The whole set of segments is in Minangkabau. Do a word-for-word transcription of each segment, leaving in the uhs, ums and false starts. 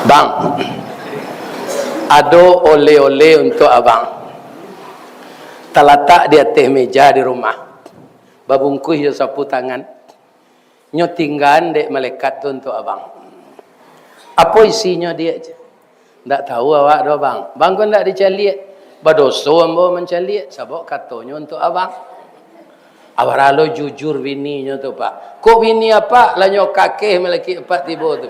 Bang, ado oleh-oleh untuak abang. Talatak di ateh meja di rumah. Babungkuih jo sapu tangan. Nyo tinggaan dek malaikat tu untuak abang. Apo isinyo, Diak? Ndak tahu awak doh, Bang. Bang ko ndak dicaliak. Badoso ambo mancaliak, sabab katonyo untuak abang. Awak lo jujur bininyo tu, Pak. Kok bini apak lah nyo kakeh malakik apak tibo tu.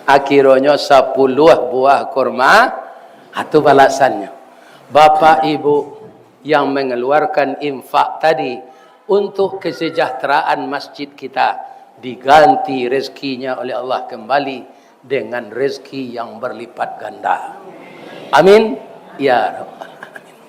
Akhironyo sapuluah buah kurma, ha, tu balasannyo. Bapak Ibu yang mengeluarkan infak tadi untuk kesejahteraan masjid kita, diganti rezekinya oleh Allah kembali dengan rezeki yang berlipat ganda. Amin. Ya Rabbal Alamin.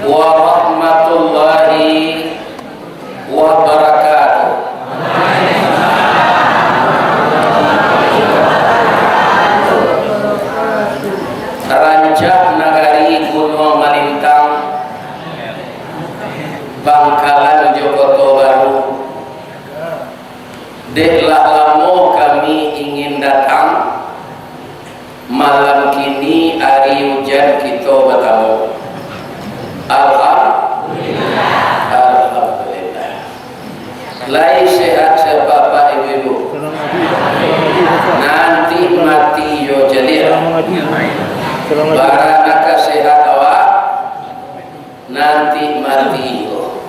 Warahmatullahi wabarakatuh. Rancak nagari Gunuang Malintang, Bangkalan jo Koto Baru, dek lah lamo kami ingin datang, malam kini ari ujan kito batamu. Alhamdulillah. Alhamdulillah. Lai sehat-sehat, Bapak, Ibu-ibu? Nanti mati yo jadilah. Baranakah sehat awak? Nanti mati juo.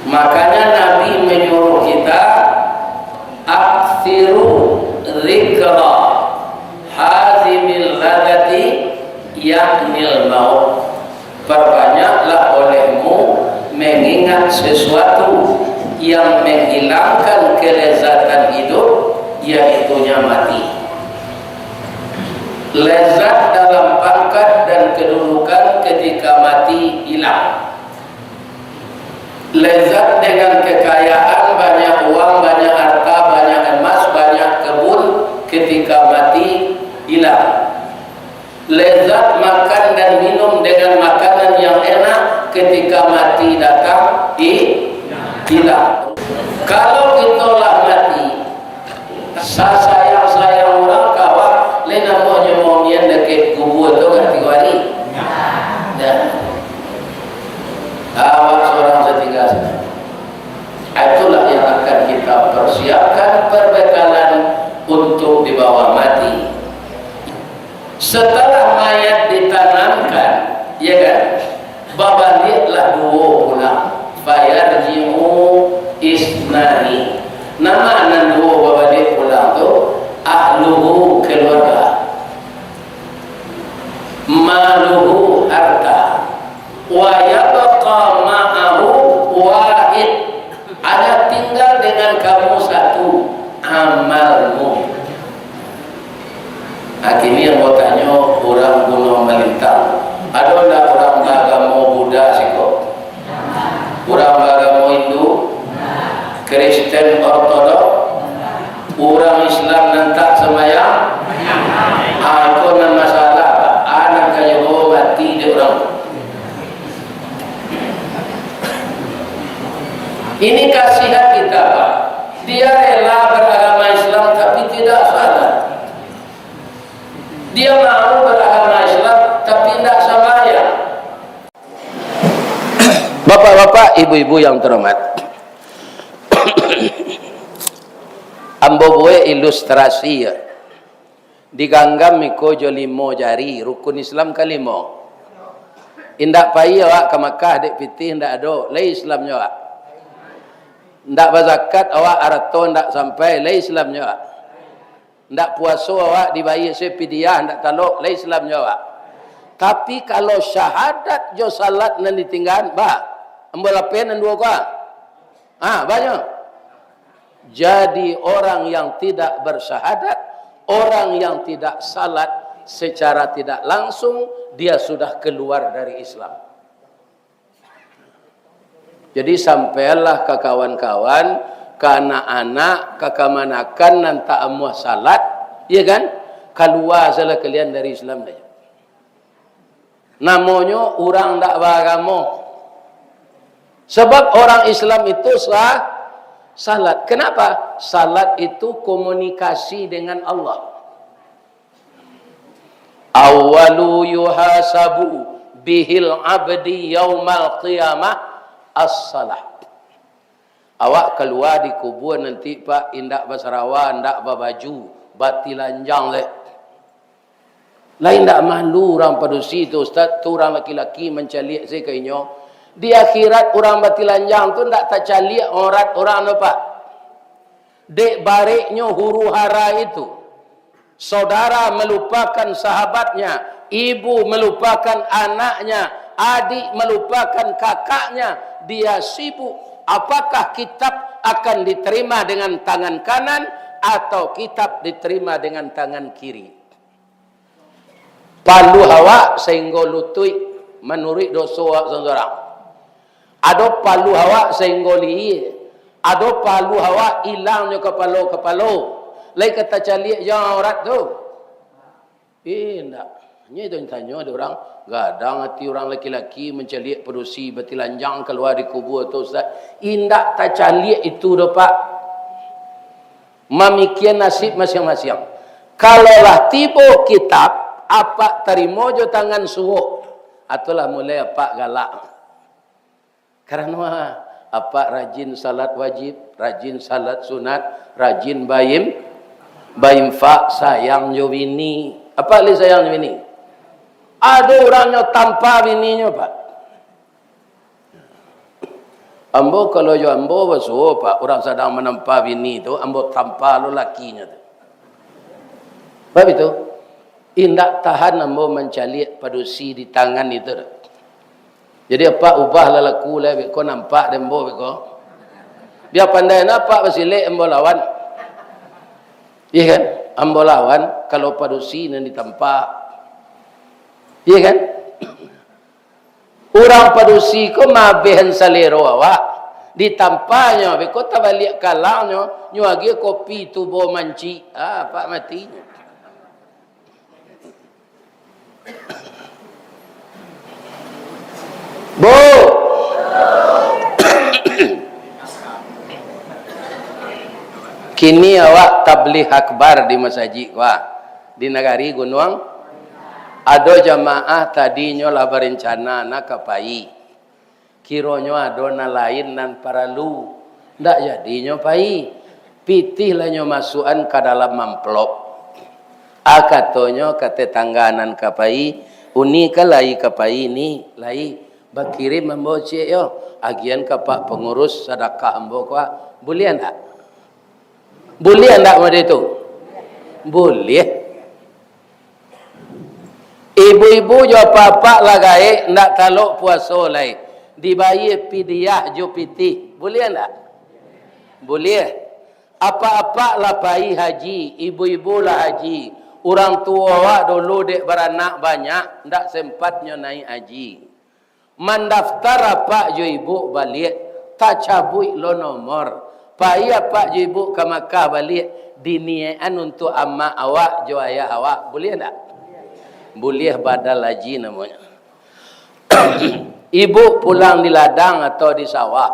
Makanya Nabi menyuruh kita, "Aktsiru dzikra hazimil ladzati, yaknil maut." Perbanyaklah olehmu mengingat sesuatu yang menghilangkan kelezatan hidup, yaitunya mati. Lezat dalam pangkat dan kedudukan ketika mati hilang. Lezat dengan kekayaan, banyak uang, banyak harta, banyak emas, banyak kebun, ketika mati hilang. Lezat makan dan minum dengan makanan yang enak, ketika mati datang, hi-, hilang. Kalau kito lah mati, sasayang-sayang urang ka awak, lai namuah nyo maunian dakek kubua tu ka tigo ari? Dah. Awak surang satingga sajo. Itulah yang akan kita persiapkan perbekalan untuk dibawa mati. Setelah mayat ditanamkan, ya kan, babaliaklah duo pulang. Fayarji'u isnani. Nama nan duo babaliak pulang tu? Ahluhu, keluarga. Maluhu, harta. Wa yabqa ma'ahu wahid. Hanya tinggal dengan kamu satu, amalmu. Nah, kini ambo tanyo urang Gunuang Malintang, ado ndak urang baagamo Buddha siko? Urang baagamo Hindu? Kristen Ortodok? Urang Islam nan tak sambayang? Ah, iko nan masalah, Pak. Ah, nan kayo mati dek urang. Ini kasihan kita, Pak. Dia rela beragama Islam, tapi tidak salat. Dia mau beragama Islam, tapi tidak sambayang. Bapak-bapak, ibu-ibu yang terhormat, ambo buek ilustrasi, ya. Diganggam iko jo limo jari, rukun Islam kalimo. Indak pai awak ka Makkah dek pitih, indak ado, lai Islamnyo awak. Indak bazakat awak, arato indak sampai, lai Islamnyo awak. Indak puaso awak, dibayia se pidiah, indak talok, lai Islamnyo awak. Tapi, kalau syahadat jo salat nan ditinggaan, bah, ambo lapeh nan duo ko, ah. Ah, banyak. Jadi orang yang tidak bersyahadat, orang yang tidak salat, secara tidak langsung dia sudah keluar dari Islam. Jadi sampailah ka kawan-kawan, ka anak-anak, ka kamanakan nan tak amuah salat, iya kan? Kalua salah kalian dari Islam saja. Namonyo urang ndak baagamo. Sebab orang Islam itu sa-, salat. Kenapa? Salat itu komunikasi dengan Allah. Awwalu yuhasabu bihil abdi yaumal qiyamah as-salah. Awak kalua di kubua nanti, Pak, indak basarawa, indak babaju, batilanjang leh. Lai indak malu urang padusi tu, Ustaz, tu urang laki-laki mancaliak se ka inyo. Di akhirat urang batilanjang tu indak tacaliak aurat urang tu, Pak. Dek bareknyo huru-hara itu. Saudara melupakan sahabatnya, ibu melupakan anaknya, adik melupakan kakaknya, dia sibuk. Apakah kitab akan diterima dengan tangan kanan atau kitab diterima dengan tangan kiri? Paluah awak sainggo lutuik manuruik doso awak surang-surang. Ado paluah awak sainggo lihia, ado paluah awak ilangnyo kapalo-kapalo. Lai ka tacaliak jo aurat tu? Indak. Nyo itu tanyo dek urang, gadang ati urang laki-laki mancaliak padusi batilanjang kalua di kubua tu, Ustaz. Indak tacaliak itu doh, Pak. Mamikia nasib masiang-masiang. Kalau lah tibo kitab, apak tarimo jo tangan suok, atulah mulai apak galak. Karano apak rajin salat wajib, rajin salat sunat, rajin baim-, bainfak, sayang jo bini. Apak lai sayang jo bini? Ado urang nyo tampa bininyo, Pak. Ambo, kalau jo ambo basuo, Pak, urang sadang manampa bini tu, ambo tampa lo lakinyo tu. Bab itu, indak tahan ambo mancaliak padusi di tangan itu tu. Jadi, apak ubah lalaku lah, beko nampak dek ambo, beko. Bia pandai nah apak basilek, ambo lawan. Iya kan? Ambo lawan, kalau padusi nan ditampa. Iya kan? Urang padusi ko maabehan salero awak. Ditampanyo, beko tabaliak kalangnyo, nyo agiah kopi tubo mancik. Ah, apak mati. Bu! Kini awak tabligh akbar di masajik, wah. Di nagari Gunuang, ado jamaah tadinyo lah barencana nak ka pai. Kironyo ado nan lain nan paralu, ndak jadinyo pai. Pitih lah nyo masuakan ka dalam amplop. A katonyo ka tetangga nan ka pai, "Uni kan lai ka pai ni, lai bakirim ambo ciek yo, agian ka pak pangurus sadakah ambo ko, ah. Buliah ndak?" Buliah ndak model tu? Buliah. Ibu-ibu jo apak-apak lah gaek, ndak talok puaso lai. Dibayia pidiah jo pitih. Buliah ndak? Buliah. Apak-apak lah pai haji, ibu-ibu lah haji. Urang tuo awak dulu dek baranak banyak, ndak sempat nyo naik haji. Mandaftar apak jo ibuk baliak, tacabuik lo nomor. Pai apak jo ibuk ka Makkah baliak, diniakan untuak amak awak jo ayah awak. Buliah ndak? Buliah badal haji namonyo. Ibuk pulang di ladang atau di sawah,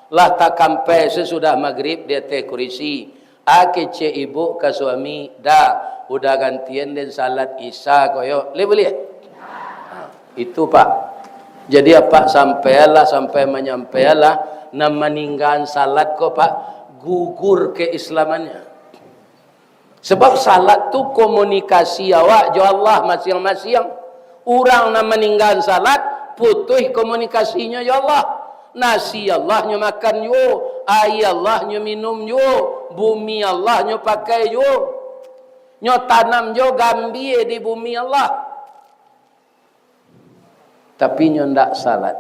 lah takampai sasudah magrib di ateh kurisi. A kecek ibuk ka suami, "Da, udah gantian den salat Isya ko yo." Lai buliah? Ha, itu, Pak. Jadi, apak sampailah, sampai manyampailah, nan maninggaan salat ko, Pak, gugur keislamannya. Sebab salat tu komunikasi awak jo Allah masiang-masiang. Urang nan maninggaan salat, putuih komunikasinyo jo Allah. Nasi Allah nyo makan juo, aia Allah nyo minum juo, bumi Allah nyo pakai juo. Nyo tanam juo gambia di bumi Allah. Tapi nyo ndak salat.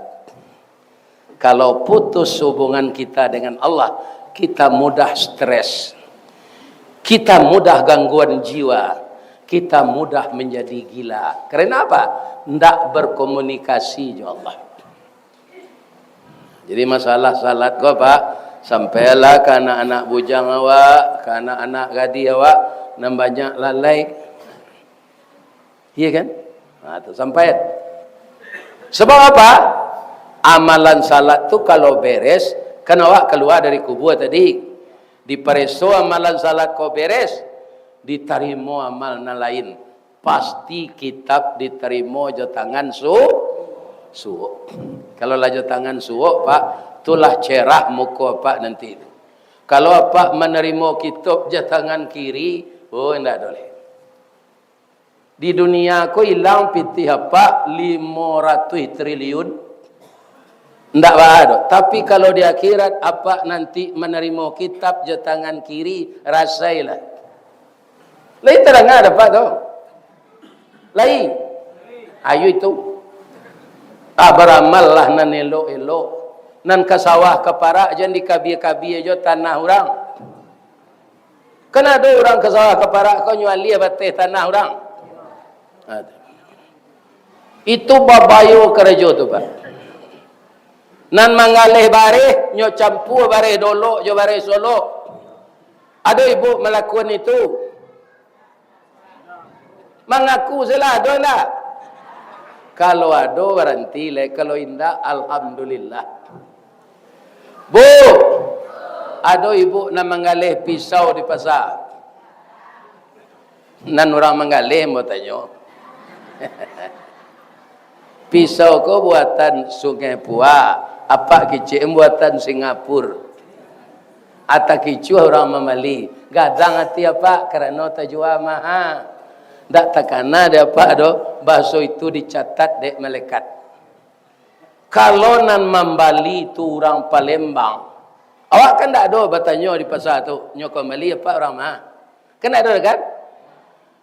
Kalau putus hubungan kita dengan Allah, Kita mudah stres. Kita mudah gangguan jiwa. Kita mudah menjadi gila. Karena apa? Ndak berkomunikasi jo Allah. Jadi masalah salat ko, Pak, sampailah ka anak-anak bujang awak, ka anak-anak gadih awak, nan banyak lalai. Iya kan? Nah, tu sampai. Sebab apa? Amalan salat tu kalau beres, kan awak kalua dari kubua tadi. Dipareso amalan salat ko beres, ditarimo amal nan lain. Pasti kitab ditarimo jo tangan su-, suok. Kalau lah jo tangan suok, Pak, tu lah cerah muko Apak nanti tu. Kalau Apak manarimo kitab jo tangan kiri, oh, indak doleh. Di dunia ko ilang pitih Apak limo ratuih triliun, ndak baa doh. Tapi kalau di akhirat Apak nanti manarimo kitab jo tangan kiri, rasailah. Lai tadanga dek Apak tu? Lai. Ayo itu. Ah, baramallah nan elok-elok. Nan ka sawah ka parak jan dikabia-kabia jo tanah urang. Kan ado urang ka sawah ka parak ko nyo aliah bateh tanah urang. Itu babayo karajo tu, Pak. Nan manggaleh bareh, nyo campua bareh Dolok jo bareh Solok. Ado ibu malakuan itu? Mangaku se lah, ado ndak? Kalau ado, baranti lai. Kalau indak, alhamdulillah. Bu, ado ibu nan manggaleh pisau di pasa. Nan urang manggaleh, ambo tanyo. Pisau ko buatan Sungai Pua, Apak kicek buatan Singapura. Ata kicuah urang mambali, gadang ati Apak karano tajua maha. Ndak takana dek Apak doh, baso itu dicatat dek malaikat. Kalau nan mambali tu urang Palembang, awak kan ndak ado batanyo di pasa tu, nyo ka mambali Apak urang ma? Kan ndak ado kan?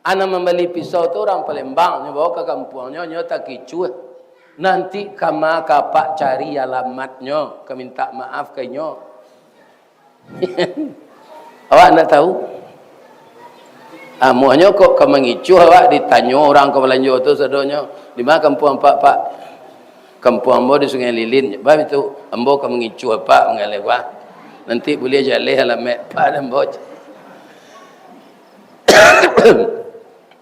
Anak mambali pisau tu urang Palembang, nyo bawa ka kampuangnyo, nyo takicuah. Nanti kama ka Apak cari alamatnyo, ka minta maaf ka inyo. Awak ndak tahu? Amuahnyo kok ka mangicuah awak, ditanyo urang ka balanjo tu sadonyo, "Di ma kampuang Apak, Pak?" "Kampuang ambo di Sungai Lilin." "Bab itu, ambo ka mangicuah Apak manggaleh, Pak. Nanti buliah jaleh alamaik Apak dek ambo."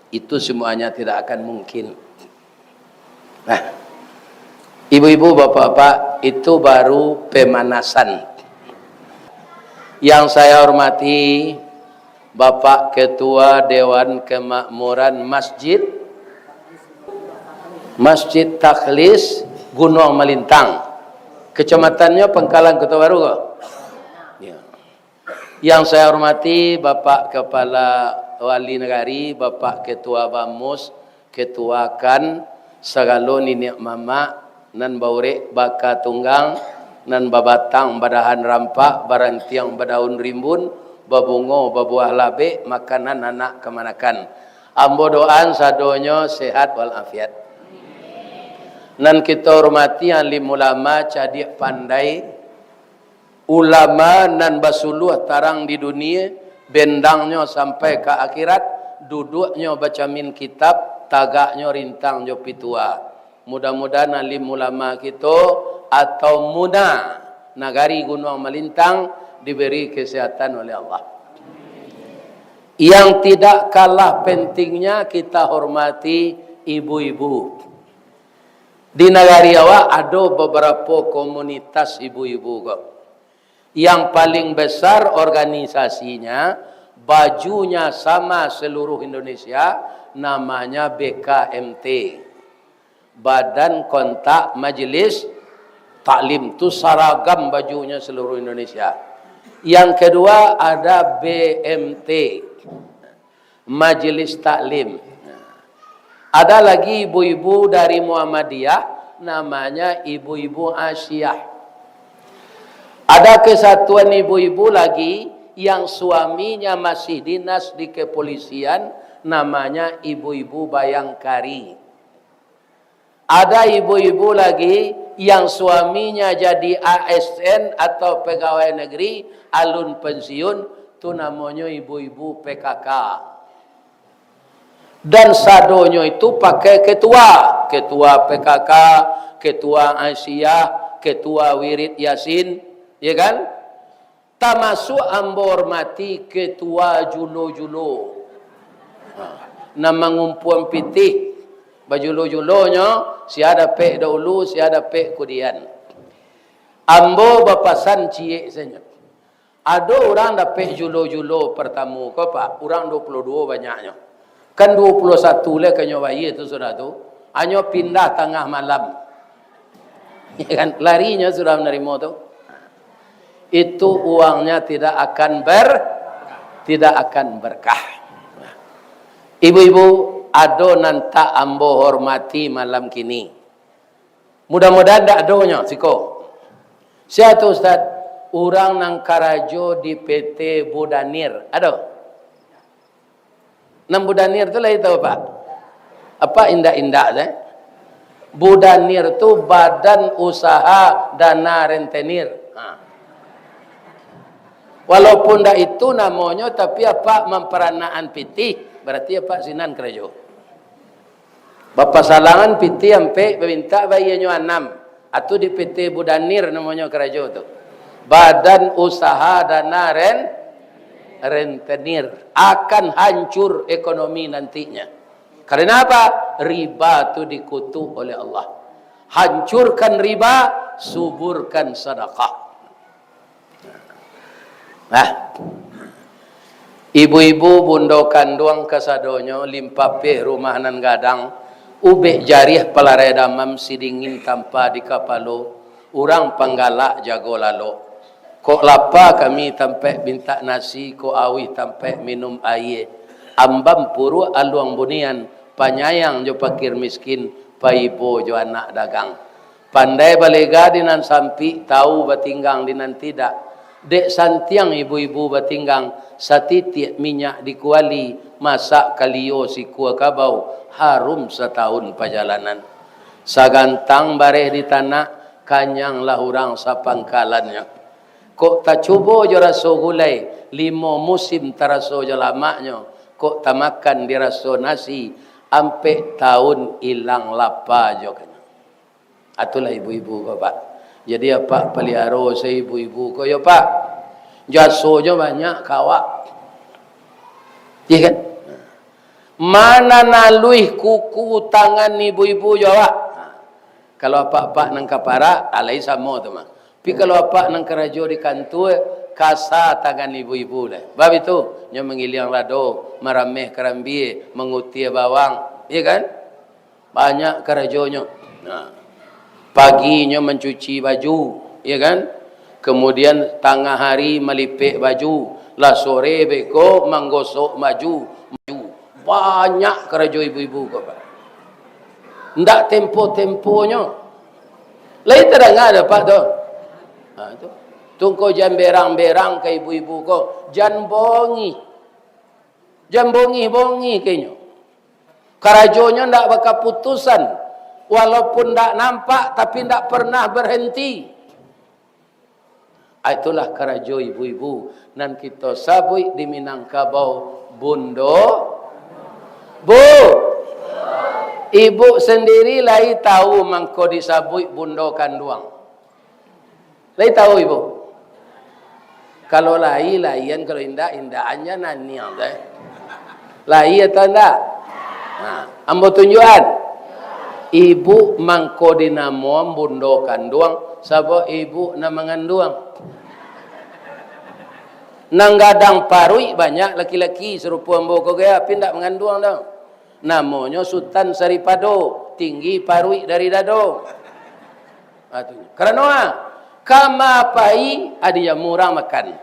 Itu semuanya tidak akan mungkin. Nah, ibu-ibu, bapak-bapak, itu baru pemanasan. Yang saya hormati, Bapak Ketua Dewan Kemakmuran Masjid, Masjid Takhlis Gunuang Malintang, kecamatannya Pangkalan Kota Baru ko. Ya. Yang saya hormati Bapak Kepala Wali Nagari, Bapak Ketua Bamus, Ketua KAN, sagalo niniak mamak nan baurek baka tunggang, nan babatang badahan rampak, barantiang badaun rimbun, babungo babuah labek, makanan anak kamanakan. Ambo doaan sadonyo sehat walafiat. Nan kito hormati alim ulama, cadiak pandai, ulama nan basuluah tarang di dunia, bendangnyo sampai ka akhirat, duduaknyo bacamin kitab, tagaknyo rintang jo pitua. Mudah-mudahan alim ulama kito atau muna nagari Gunuang Malintang diberi kesehatan oleh Allah. Yang tidak kalah pentingnya, kita hormati ibu-ibu. Di nagari awak ado babarapo komunitas ibu-ibu ko. Yang paling besar organisasinya, bajunya sama seluruh Indonesia, namanya B K M T. Badan Kontak Majelis Taklim tu saragam bajunya seluruh Indonesia. Yang kedua ada B M T, Majelis Taklim. Ada lagi ibu-ibu dari Muhammadiyah, namanya ibu-ibu Asyiyah. Ada kesatuan ibu-ibu lagi yang suaminya masih dinas di kepolisian, namanya ibu-ibu Bayangkari. Ada ibu-ibu lagi yang suaminya jadi A S N atau pegawai negeri, alun pensiun, tu namonyo ibu-ibu P K K. Dan sadonyo itu pakai ketua, ketua P K K, ketua Aisyah, ketua Wirid Yasin, ya kan? Tamasuak ambo hormati ketua julo-julo. Ha, nan mangumpuan pitih, bajulo-julonyo, sia dapek dahulu, sia dapek kudian. Ambo bapasan ciek sajo. Ado urang dapek julo-julo partamo ko, Pak, urang duo puluah duo banyaknyo. Kan duo puluah satu lai kanyo bayia tu, sudah tu. Hanyo pindah tangah malam. Ya kan? Larinyo sudah manarimo tu. Itu uangnya tidak akan ber-, tidak akan berkah. Ibu-ibu, ado nan tak ambo hormati malam kini. Mudah-mudahan ndak adonyo siko. Sia tu, Ustaz? Urang nan karajo di P T Budanir. Ado? Nan Budanir tu lai tahu, Pak? Apa indak-indak tu, eh? Budanir tu Badan Usaha Dana Rentenir. Ha. Walaupun ndak itu namonyo, tapi apak mamparanaan pitih, berarti apak sinan karajo. Bapasalangan pitih ampek, bamintak bayianyo anam. Atu di P T Budanir namonyo karajo tu. Badan Usaha Dana Ren-, Rentenir. Akan hancur ekonomi nantinya. Karena apa? Riba tu dikutuk oleh Allah. Hancurkan riba, suburkan sedekah. Nah, ibu-ibu, bundo kanduang kasadonyo, limpapeh rumah nan gadang, ubek jariah palarai damam, sidingin tampa di kapalo, urang panggalak jago lalok. Kok lapa kami tampek mintak nasi, kok auih tampek minum aia. Ambam puruak aluang bunian, panyayang jo pakir miskin, paibo jo anak dagang. Pandai balega di nan sampik, tahu batinggang di nan tidak. Dek santiang ibu-ibu batinggang, satitiak minyak di kuali, masak kalio sikua kabau, harum satahun pajalanan. Sagantang bareh di tanak, kanyanglah urang sapangkalannyo. Kok tacubo jo raso gulai, limo musim taraso jo lamaknyo, kok tamakan diraso nasi, ampek tahun ilang lapa jo kanyang. Itulah ibu-ibu ko, Pak. Jadi, apak paliharo se ibu-ibu ko yo, Pak. Jasonyo banyak ka awak. Iya kan? Mana naluih kuku tangan ibu-ibu jo awak? Kalau apak-apak nan ka parak, alai samo tu mah. Tapi kalau apak nan karajo di kantua, kasa tangan ibu-ibu lah. Bab itu, nyo mangiliang lado, marameh karambia, mangutia bawang, iya kan? Banyak karajonyo. Nah, paginyo mancuci baju, ya kan? Kemudian tangah hari malipek baju, lah sore beko manggosok baju. Baju. Banyak karajo ibu-ibu ko, Pak. Ndak tempo-temponyo. Lai tadanga dek Apak tu? Ha, tu. Tungko jan berang-berang ka ibu-ibu ko. Jan bongih. Jan bongih-bongih ka inyo. Karajonyo ndak bakaputusan, walaupun ndak nampak, tapi ndak pernah berhenti. Ah, itulah karajo ibu-ibu nan kito sabuik di Minangkabau, bundo. Bu, ibu sendiri lai tahu mangko disabuik bundo kanduang. Lai tahu ibu? Kalau lai, laian, kalau indak, indakan, jan naniang tu, eh. Lai atau indak? Nah, ambo tunjuakan. Ibu mangko dinamoan bundo kanduang, sabab ibu nan manganduang. Nan gadang paruik banyak laki-laki sarupo ambo ko gaya, tapi indak manganduang doh. Namonyo Sutan Saripado, tinggi paruik dari dado. Ha, tu. Karano, ah, kama pai adi jamu urang makan.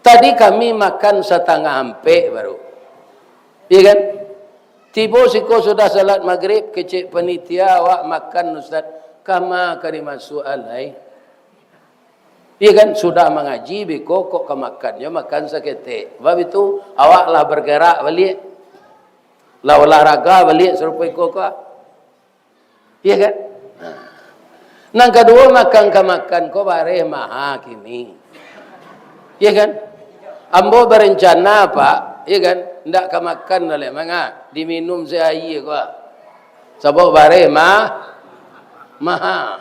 Tadi kami makan satangah ampek baru. Iya kan? Tibo siko sudah salat magrib, kecek panitia, "Awak makan, Ustaz." "Kama ka dimasuak alai?" Iya kan, sudah mangaji beko, kok ka makan, yo makan saketek. Bab itu, awak lah bergerak baliak. Lah olahraga baliak sarupo iko ko. Iya kan? Nah. Nan kaduo, makan ka makan ko bareh maha kini. Iya kan? Ambo barencana, Pak, iya kan? Ndak ka makan doh lai, manga diminum se aia ko. Sabab bareh ma-, maha.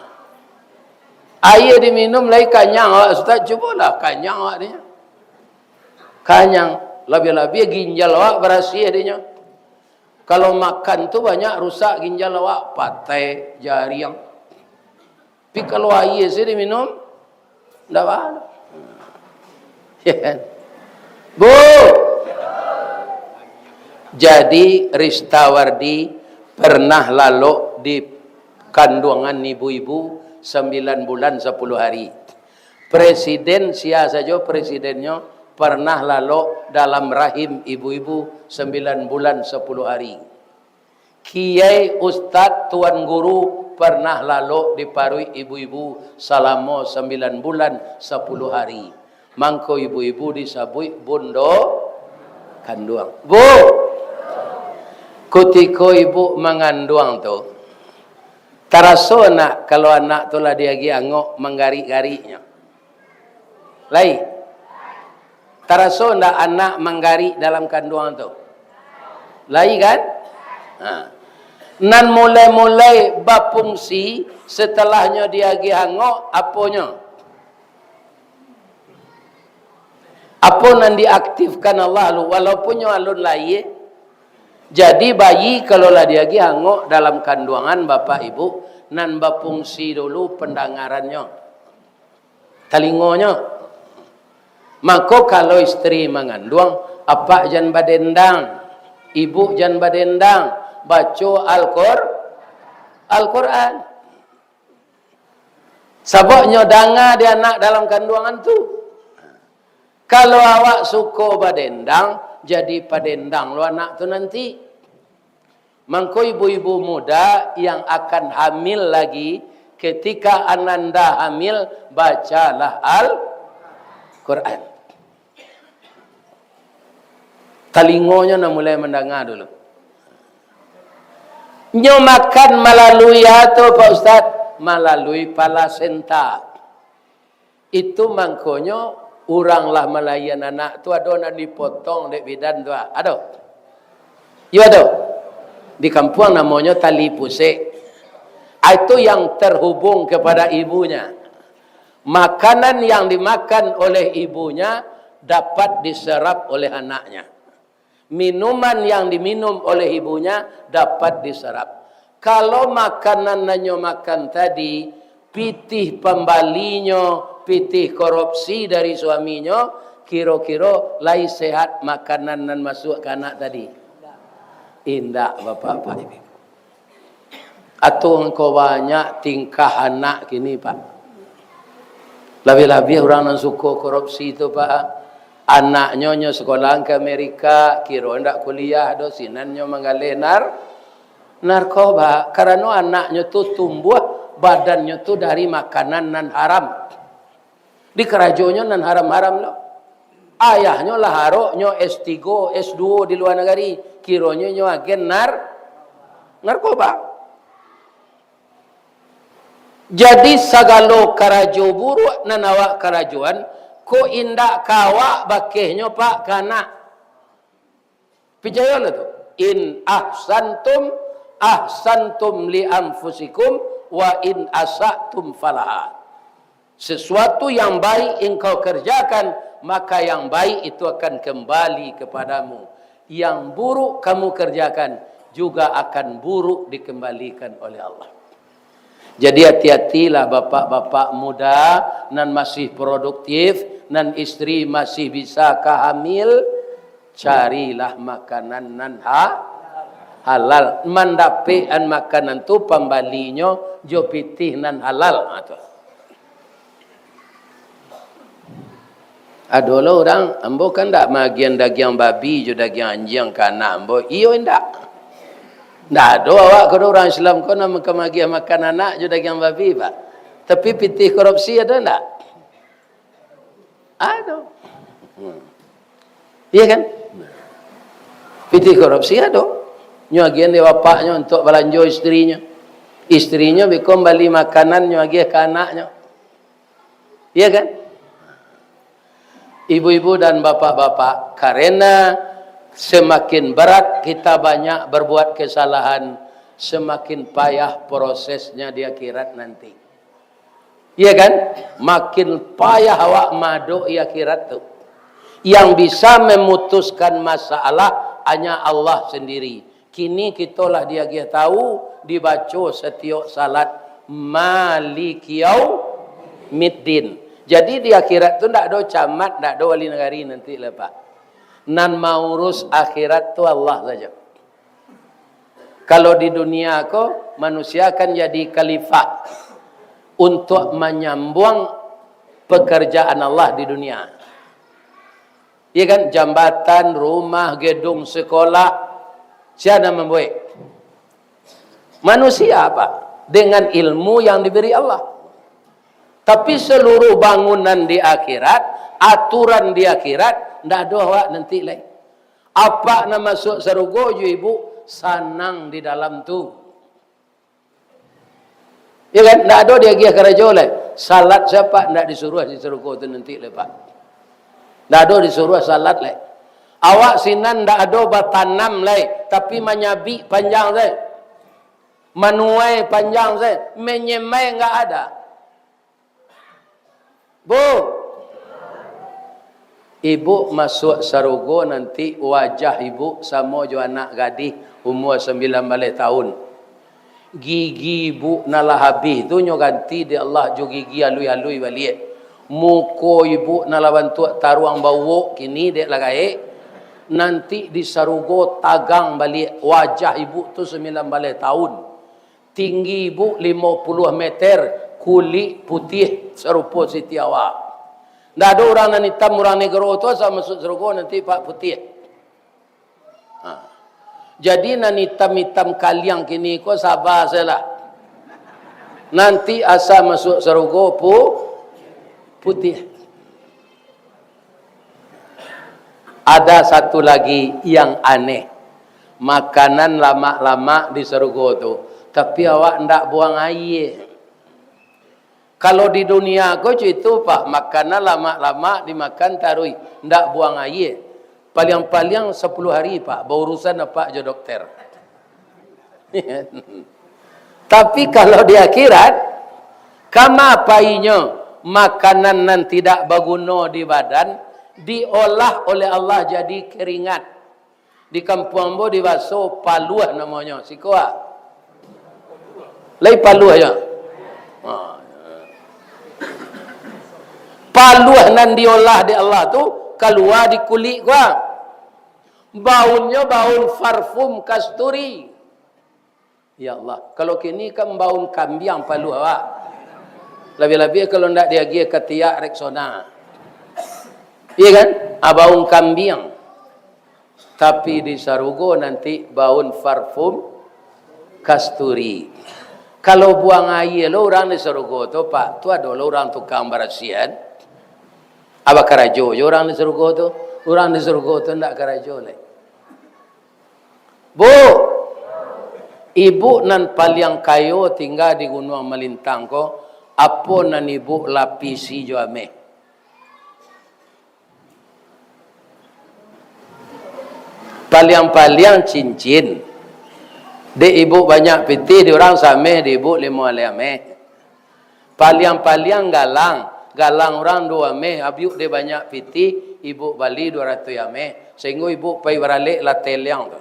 Aia diminum lai kanyang awak, Ustaz, cubolah kanyang awak dinyo. Kanyang, labiah-labiah ginjal awak barasiah dinyo. Kalau makan tu banyak rusak ginjal awak, patai, jariang. Tapi kalau aia se diminum, ndak baa. Ya kan? Bu! Jadi, Ristawardi pernah lalok di kanduangan ibu-ibu sambilan bulan sapuluah hari. Presiden, sia sajo presidennyo, pernah lalok dalam rahim ibu-ibu sambilan bulan sapuluah hari. Kiai, ustad, tuan guru pernah lalok di paruik ibu-ibu salamo sambilan bulan sapuluah hari. Mangko ibu-ibu disabuik bundo kanduang. Bu, kutiko ibu manganduang tu, taraso ndak kalau anak tu lah diagiah angok manggarik-gariknyo? Lai. Taraso ndak anak manggarik dalam kanduang tu? Lai kan? Ha. Nan mulai-mulai bafungsi satelahnyo diagiah angok, aponyo? Apo nan diaktifkan Allah lu, walaupun nyo alun lahia? Jadi, bayi kalau lah diagiah angok dalam kanduangan bapak ibu, nan bafungsi dulu pandangarannyo, talingonyo. Mako, kalau isteri manganduang, apak jan badendang, ibu jan badendang, baco Al-Qur-, Al-Quran. Sabab nyo danga di anak dalam kanduangan tu. Kalau awak suko badendang, jadi padendang lo anak tu nanti. Mangko ibu-ibu muda yang akan hamil lagi, ketika ananda hamil, bacalah Al-Quran. Talingonyo nan mulai mandanga dulu. Nyo makan malalui apo tu, Pak Ustaz? Malalui palasenta. Itu mangkonyo urang lah malahian anak tu, ado nan dipotong dek bidan tu, ah. Ado? Iyo, ado. Di kampuang namonyo tali pusek. Ah, itu yang terhubung kepada ibunya. Makanan yang dimakan oleh ibunya dapat diserap oleh anaknya. Minuman yang diminum oleh ibunya dapat diserap. Kalau makanan nan nyo makan tadi, pitih pambalinyo, pitih korupsi dari suaminyo, kiro-kiro lai sehat makanan nan masuak ka anak tadi? Indak, Bapak-bapak, Ibu. Atau angko banyak tingkah anak kini, Pak. Labiah-labiah urang nan suko korupsi tu, Pak. Anaknyo nyo sekolahan ka Amerika, kiro ndak kuliah doh, sinan nyo manggaleh nar-, narkoba. Karano anaknyo tu tumbuah, badannyo tu dari makanan nan haram. Di karajonyo nan haram-haram lo. Ayahnyo lah arok, nyo S tigo, S duo di lua nagari. Kironyo nyo agen nar-, narkoba. Jadi, sagalo karajo buruak nan awak karajoan, ko indak ka awak bakehnyo, Pak, ka anak. Picayolah tu, "In ahsantum, ahsantum li anfusikum, wa in asa'tum falaha." Sesuatu yang baik engkau kerjakan, maka yang baik itu akan kembali kepadamu. Yang buruk kamu kerjakan, juga akan buruk dikembalikan oleh Allah. Jadi, hati-hatilah bapak-bapak muda nan masih produktif, nan istri masih bisa ka hamil, carilah makanan nan ha-, halal. Mandapekan makanan tu pambalinyo jo pitih nan halal. Ha, tu. Ado lo urang, "Ambo kan ndak maagian dagiang babi jo dagiang anjiang ka anak ambo." Iyo, indak. Ndak ado awak ko do urang Islam ko nan ka maagiah makan anak jo dagiang babi, Pak. Tapi pitih korupsi ado ndak? Ado. Hmm. Iya kan? Pitih korupsi ado. Nyo agian dek bapaknyo untuak balanjo istrinyo. Istrinyo beko bali makanan, nyo agiah ka anaknyo. Iya kan? Ibu-ibu dan bapak-bapak, karena semakin berat kita banyak berbuat kesalahan, semakin payah prosesnya di akhirat nanti. Iya kan? Makin payah awak maadok di akhirat tu. Yang bisa memutuskan masalah hanya Allah sendiri. Kini kito lah diagiah tahu, dibaco satiok salat, "Maliki yaumiddin." Jadi di akhirat tu ndak ado camat, ndak ado wali nagari nanti lai, Pak. Nan maurus akhirat tu Allah sajo. Kalau di dunia ko, manusia kan jadi khalifah untuk manyambuang pekerjaan Allah di dunia. Iya kan? Jambatan, rumah, gedung sekolah, sia nan mambuek? Manusia, Pak, dengan ilmu yang diberi Allah. Tapi seluruh bangunan di akhirat, aturan di akhirat, ndak ado awak nanti lai. Apak nan masuak sarugo jo ibu sanang di dalam tu. Ya kan? Ndak ado diagiah karajo lai. Salat sia, Pak, ndak disuruah di sarugo tu nanti lai, Pak. Ndak ado disuruah salat lai. Awak sinan ndak ado batanam lai, tapi manyabik panjang sajo. Manuai panjang sajo. Manyemai ndak ada. Bu, ibu masuak sarugo nanti, wajah ibu samo jo anak gadih umua sambilan baleh taun. Gigi ibu nan lah abih tu nyo ganti dek Allah jo gigi alui-alui baliak. Muko ibu nan lah bantuak taruang bauok kini dek lah gaek, nanti di sarugo tagang baliak wajah ibu tu sambilan baleh taun. Tinggi ibu limo puluah meter, kulik putiah sarupo Siti Hawa. Ndak ado urang nan itam, urang negro tu asa masuak sarugo nanti, Pak, putiah. Ha. Jadi nan itam-itam kaliang kini ko saba sajolah. Nanti asa masuak sarugo pu-, putiah. Ada satu lagi yang aneh. Makanan lamak-lamak di sarugo tu, tapi awak ndak buang aia. Kalau di dunia ko cak itu, Pak, makanan lamak-lamak dimakan taruih, ndak buang aia. Paliang-paliang sapuluah hari, Pak, baurusan apak jo dokter. Tapi kalau di akhirat, kama painyo makanan nan tidak baguno di badan, diolah oleh Allah jadi keringat. Di kampuang ambo dibaso paluah namonyo. Siko a. Lai paluah yo. Ha. Paluah nan diolah dek Allah tu kalua di kulik ko a. Baunnyo baun parfum kasturi. Ya Allah, kalau kini kan baun kambiang paluah awak. Labiah-labiah kalau ndak diagiah katiak Rexona. Iya kan? Ah, baun kambiang. Tapi di sarugo nanti baun parfum kasturi. Kalau buang aia lo urang di sarugo tu, Pak, tu ado lo urang tukang barasiahan. Abah karajo jo urang di sarugo tu. Urang di sarugo tu ndak karajo lai. Bu, ibu nan paliang kayo tingga di Gunuang Malintang ko, apo nan ibu lapisi jo ameh? Paliang-paliang cincin. Dek ibu banyak pitih, di urang sameh, di ibu limo aleh ameh. Paliang-paliang galang, galang urang duo ameh, abiuk dek banyak pitih, ibu bali duo ratuih ameh, sahinggo ibu pai baralek lah teliang tu.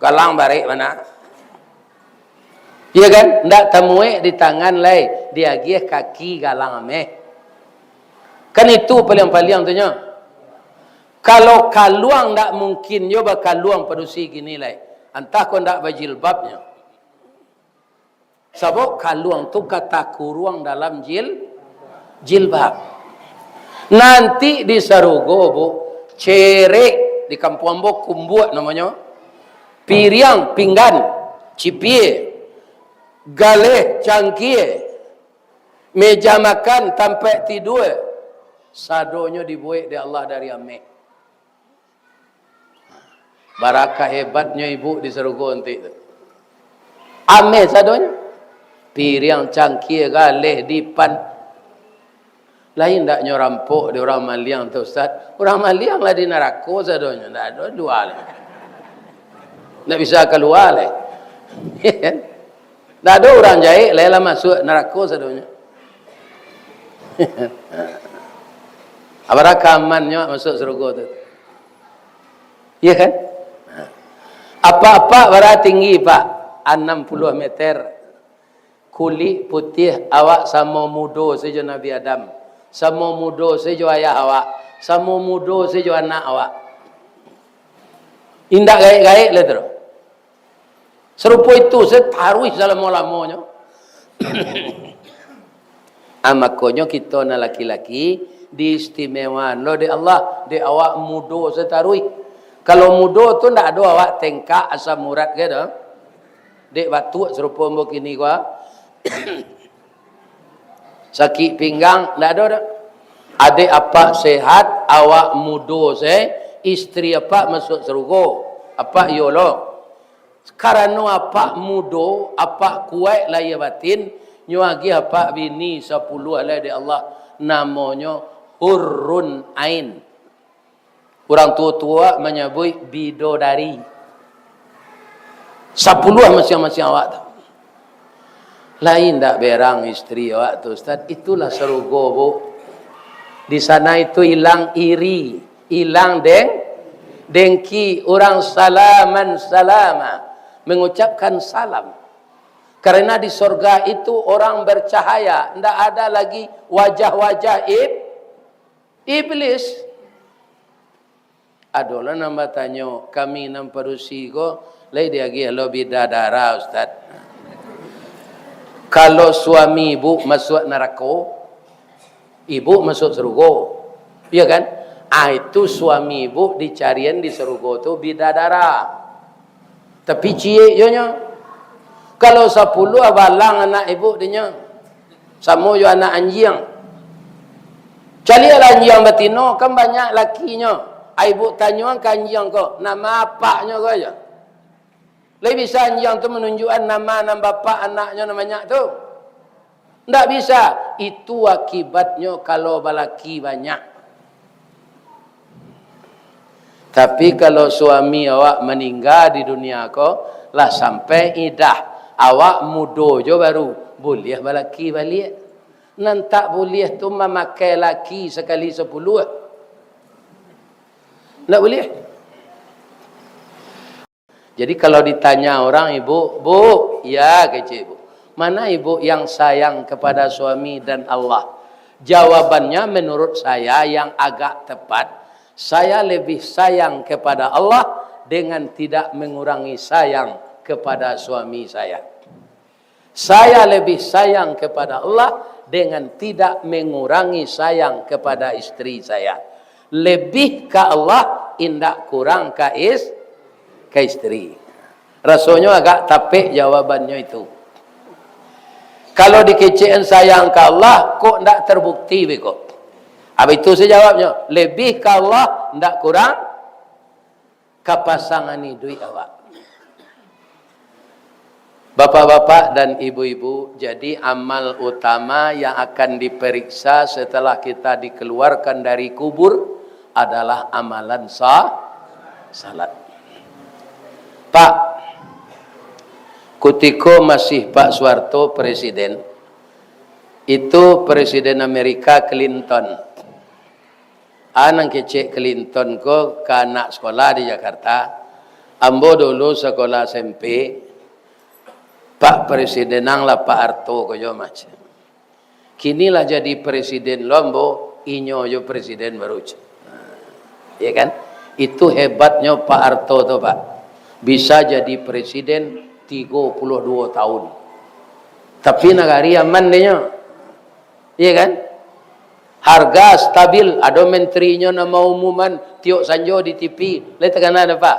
Galang barek bana. Iya kan? Ndak tamuek di tangan lai, diagiah kaki galang ameh. Kan itu paliang-paliang tu nyo. Kalau kaluang ndak mungkin nyo bakaluang padusi kini lai. Antah kok ndak bajilbabnyo. Sabab kaluang tu ka takuruang dalam jil-, jilbab. Nanti di sarugo, Bu, cerek, di kampuang ambo kumbuak namonyo, piriang, pinggan, cipie, galeh, cangkie, meja makan, tampek tidua, sadonyo dibuek dek Allah dari ameh. Barakah hebatnyo ibu di sarugo nanti tu. Ameh sadonyo. Piriang, cangkia, galeh, dipan. Lain ndak nyo rampok di urang maliang tu, Ustaz? Urang maliang lah di narako sadonyo, ndak ado lua lai. Ndak bisa kalua lai. Ndak ado urang jahek lai lah masuak narako sadonyo. Apo rakaman nyo masuak sarugo tu? Iya kan? Apak-apak bara tinggi, Pak? Anam puluah meter. Kulik putiah awak samo mudo sajo Nabi Adam. Samo mudo sajo ayah awak. Samo mudo sajo anak awak. Indak gaek-gaek lai tu. Sarupo itu, sataruih salamo-lamonyo. Ah, makonyo kito nan laki-laki diistimewa lo dek Allah, dek awak mudo sataruih. Kalau mudo tu ndak ado awak tengkak asam urat ke doh. Dek batuk sarupo ambo kini ko. Sakik pinggang, ndak ado doh. Adek apak sehat, awak mudo se, isteri apak masuak sarugo. Apak iyo lo. Karano apak mudo, apak kuaik lahia batin, nyo agiah apak bini sapuluah lai dek Allah, namonyo Hurrun Ain. Urang tuo-tuo manyabuik bidodari. Sapuluah masiang-masiang awak tu. Lain ndak berang isteri awak tu, Ustaz? Itulah sarugo, Bu. Di sana itu ilang iri, ilang deng-, dengki, urang salaman salama, mengucapkan salam. Karena di sorga itu orang bercahaya, ndak ada lagi wajah-wajah ib-, iblis. Adolah nan batanyo, kami nan padusi ko, lai diagiah lo bidadara, Ustaz. Kalau suami ibu masuak narako, ibu masuak sarugo. Iya kan? Ah, itu suami ibu dicarian di sarugo tu bidadara. Tapi ciek jo nyo. Kalau sapuluah balang anak ibu dinyo, samo jo anak anjiang. Caliaklah anjiang batino, kan banyak lakinyo. Ai ibu tanyoan ka anjiang ko, nama apaknyo ko ajo. Lai bisa anjiang tu manunjuakan nama nan bapak anaknyo nan banyak tu? Ndak bisa. Itu akibatnyo kalau balaki banyak. Tapi kalau suami awak maningga di dunia ko, lah sampai idah, awak mudo jo baru, buliah balaki baliak. Nan tak buliah tu mamakai laki sakali sapuluah. Ndak buliah. Jadi, kalau ditanya orang, "Ibu, Bu, ya," kecek ibu, "mana ibu yang sayang kepada suami dan Allah?" Jawabannya, menurut saya yang agak tepat, saya lebih sayang kepada Allah dengan tidak mengurangi sayang kepada suami saya. Saya lebih sayang kepada Allah dengan tidak mengurangi sayang kepada isteri saya. Lebih ka Allah, indak kurang ka is-, ka isteri. Rasonyo agak tapek jawabannyo itu. Kalau dikecekan sayang ka Allah, kok ndak terbukti beko? Abis itu saya jawabnyo, lebih ka Allah, ndak kurang ka pasangan iduik awak. Bapak-bapak dan ibu-ibu, jadi amal utama yang akan diperiksa setelah kita dikeluarkan dari kubur adalah amalan sa-, salat. Pak, kutiko masih Pak Soeharto presiden, itu Presiden Amerika Clinton. A nan kecek Clinton ko ka anak sekolah di Jakarta, ambo dulu sekolah S M P, Pak Presiden ang lah Pak Harto ko jo macam. Kini lah jadi presiden lo ambo, inyo jo presiden baru. Ya kan? Itu hebatnyo Pak Harto tu, Pak. Bisa jadi presiden tigo puluah duo tahun. Tapi nagari aman dinyo. Iya kan? Harga stabil, ado menterinyo nan maumuman tiok sanjo di T V. Lai takana dek Pak?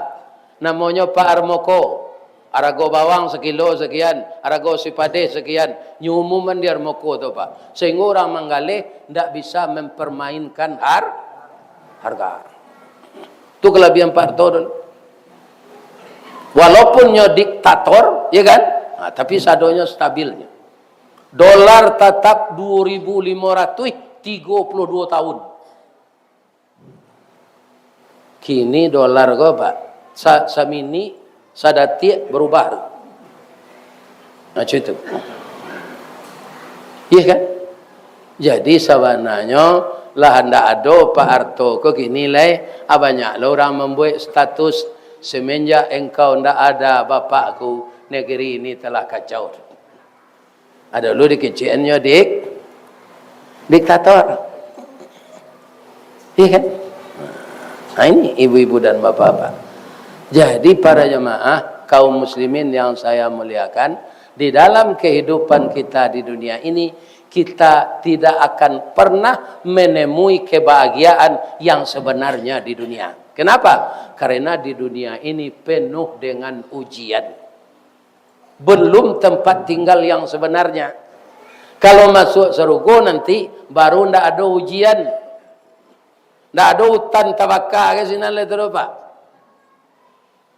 Namonyo Pak Harmoko. Arago bawang sakilo sakian, arago sipadeh sakian. Nyo umuman di Harmoko tu, Pak. Sahinggo urang manggaleh ndak bisa mempermainkan har-, harga. Tu kalabihan Pak Harto dulu. Walaupun nyo diktator, ya kan? Nah, tapi sadonyo stabilnyo. Dolar tatap dua ribu lima ratus tiga puluh dua tahun. Kini dolar ko, Pak, sa-, samini, sadatiak barubah tu. Macam itu. Iya kan? Jadi, sabananyo lah ndak ado Pak Arto ko kini lai, ah, banyak lo urang mambuek status, "Semenjak engkau ndak ada, Bapakku, negeri ini telah kacau." Ado lu dikecekannyo dik-, diktator. Iya kan? Nah, ini ibu-ibu dan bapak-bapak. Jadi, para jemaah, kaum muslimin yang saya muliakan, di dalam kehidupan kita di dunia ini, kita tidak akan pernah menemui kebahagiaan yang sebenarnya di dunia. Kenapa? Karena di dunia ini penuh dengan ujian. Belum tempat tinggal yang sebenarnya. Kalau masuk sarugo nanti, baru ndak ado ujian. Ndak ado utan tabaka ka sinan lai tu doh, Pak.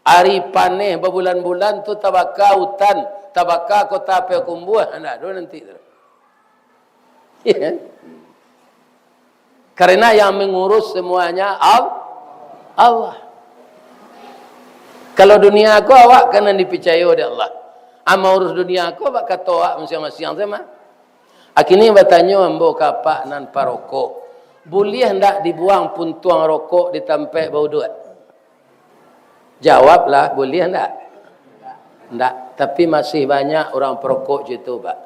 Ari paneh babulan-bulan tu tabaka utan, tabaka kota Payakumbuah, ndak ado nanti tu. Iya kan? Karena yang mengurus semuanya Al-, Allah. Kalau dunia ko awak kan nan dipicayo dek Allah. Amak urus dunia ko, bak kato awak masiang-masiang sajo mah. Akhirnyo batanyo ambo ka apak nan parokok, "Buliah ndak dibuang puntuang rokok di tampek bauduak?" Jawablah, buliah ndak? Ndak. Tapi masih banyak urang parokok cam itu, Pak.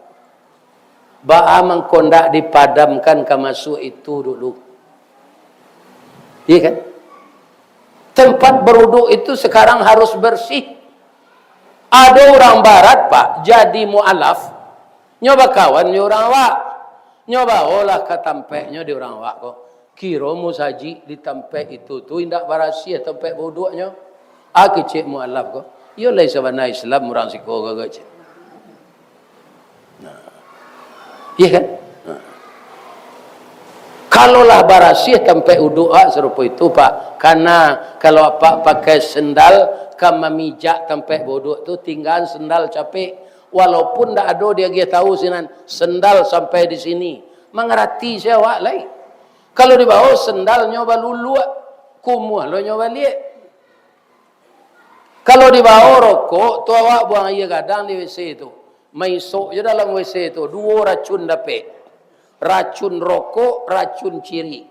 Baa mangko ndak dipadamkan ka masuak itu dulu? Iya kan? Tempat beruduk itu sekarang harus bersih. Ado urang barat, Pak, jadi mualaf, nyo bakawan jo urang awak. Nyo baolah ka tampeknyo di urang awak ko. Kiro musajik di tampek itu tu indak barasiah tampek bauduaknyo. Ah, kecek mualaf ko. Iyo lai sabana Islam urang siko ko, kecek. Nah. Iya kan? Nah. Kalau lah barasiah tampek uduk, ah, sarupo itu, Pak. Karena kalau apak pakai sendal, ka mamijak tampek bauduak tu, tinggaan sendal capek. Walaupun ndak ado diagiah tahu sinan, sendal sampai di sini. Mangarati se awak lai. Kalau dibao sendalnyo baluluak, kumuah lo nyo baliak. Kalau dibao rokok tu, awak buang aia gadang di W C tu. Maisok jo dalam W C tu, duo racun dapek. Racun rokok, racun cirik.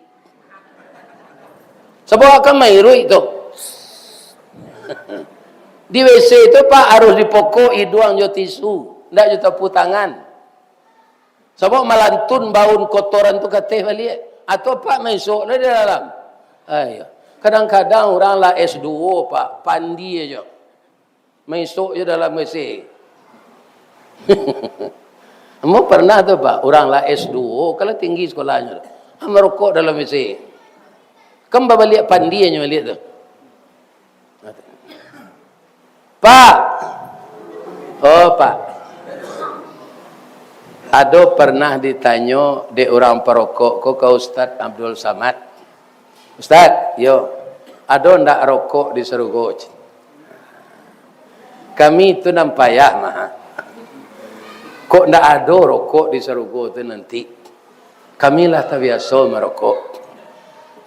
Sabab kan mairuik tu. Di W C tu, Pak, harus dipokok iduang jo tisu, ndak jo tapu tangan. Sabab malantun baun kotoran tu ka ateh baliak. Atau Apak maisok lah di dalam. Aiyo. Kadang-kadang urang lah S duo, Pak, pandie jo. Maisok jo dalam W C. Ambo pernah tu, Pak, urang lah S duo, kalau tinggi sekolahnyo tu. Ah, marokok dalam W C. Kan babaliak pandie nyo baliak tu. Pak. Oh, Pak. Ado pernah ditanyo dek urang parokok ko ka Ustaz Abdul Samad. "Ustaz, yo, ado ndak rokok di sarugo?" Kami tu nan payah mah. Kok ndak ado rokok di sarugo tu nanti? Kami lah tabiaso marokok.